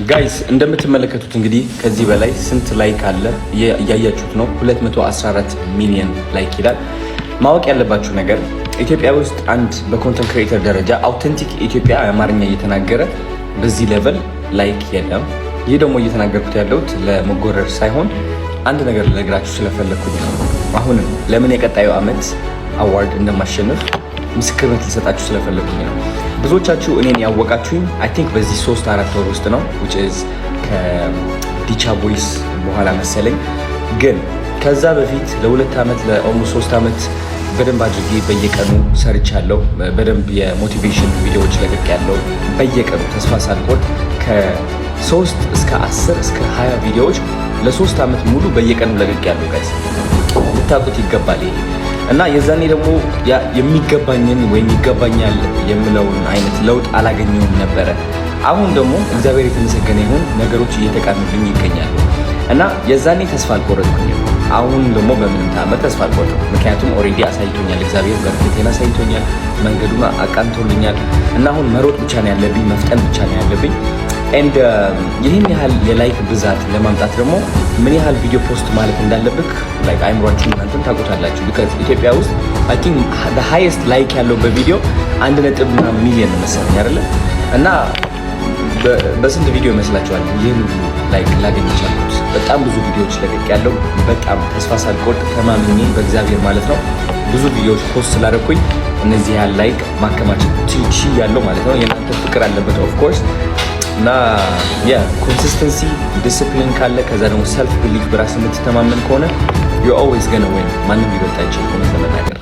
Guys፣ እንደምትመለከቱት እንግዲህ ከዚህ በላይ ስንት like አለ እያያችሁት ነው። 214 ሚሊዮን like ይላል። ማወቅ ያለባችሁ ነገር ኢትዮጵያ ውስጥ አንድ በ content creator ደረጃ authentic ኢትዮጵያ አማርኛ እየተናገረ በዚህ level like የለም። ይህ ደግሞ እየተናገርኩት ያለሁት ለመጎረር ሳይሆን አንድ ነገር ልነግራችሁ ስለፈለግኩኝ ነው። አሁንም ለምን የቀጣዩ ዓመት award እንደማሸንፍ ምስክርነት ልሰጣችሁ ስለፈለግኩኝ ነው። ብዙዎቻችሁ እኔን ያወቃችሁኝ I think በዚህ 3-4 ወር ውስጥ ነው፣ which is ከዲቻ ቦይስ በኋላ መሰለኝ። ግን ከዛ በፊት ለ2 ዓመት፣ ለ almost 3 ዓመት በደንብ አድርጌ በየቀኑ ሰርቻለሁ። በደንብ የ motivation ቪዲዮዎች ለቅቄያለሁ በየቀኑ ተስፋ ሳልቆርጥ ከ3 እስከ 10 እስከ 20 ቪዲዮዎች ለ3 ዓመት ሙሉ በየቀኑ ለቅቄያለሁ። Guys፣ ልታውቁት ይገባል ይሄ። እና የዛኔ ደግሞ የሚገባኝን ወይም ይገባኛል የምለውን አይነት ለውጥ አላገኘውም ነበረ። አሁን ደግሞ እግዚአብሔር የተመሰገነ ይሁን ነገሮች እየተቃኑልኝ ይገኛሉ። እና የዛኔ ተስፋ አልቆረጥኩኝም። አሁን ደግሞ በምንም ተአምር ተስፋ አልቆርጥም። ምክንያቱም already አሳይቶኛል፣ እግዚአብሔር በረከቴን አሳይቶኛል፣ መንገዱን አቃንቶልኛል። እና አሁን መሮጥ ብቻ ነው ያለብኝ፣ መፍጠን ብቻ ነው ያለብኝ። And ይህን ያህል የ like ብዛት ለማምጣት ደግሞ ምን ያህል ቪዲዮ post ማለት እንዳለብህ like አይምሯችሁ እናንተም ታውቁታላችሁ። Because ኢትዮጵያ ውስጥ I think the highest like ያለው በቪዲዮ አንድ ነጥብ ምናምን ሚሊዮን ነው መሰለኝ፣ አይደለ? እና በስንት ቪዲዮ ይመስላችኋል ይህን ሁሉ like ላገኝ የቻልኩት? በጣም ብዙ ቪዲዮዎች ለቅቄያለሁ፣ በጣም ተስፋ ሳልቆርጥ ተማምኜ በእግዚአብሔር ማለት ነው ብዙ ቪዲዮዎች post ስላደረኩኝ እነዚህ ያህል like ማከማቸት ችያለሁ ማለት ነው። የእናንተ ፍቅር አለበት of course። እና yeah፣ consistency፣ discipline ካለ፣ ከዛ ደግሞ self belief፣ በራስ የምትተማመን ከሆነ you're always gonna win። ማንም ሊበልጥ አይችልም እውነት ለመናገር።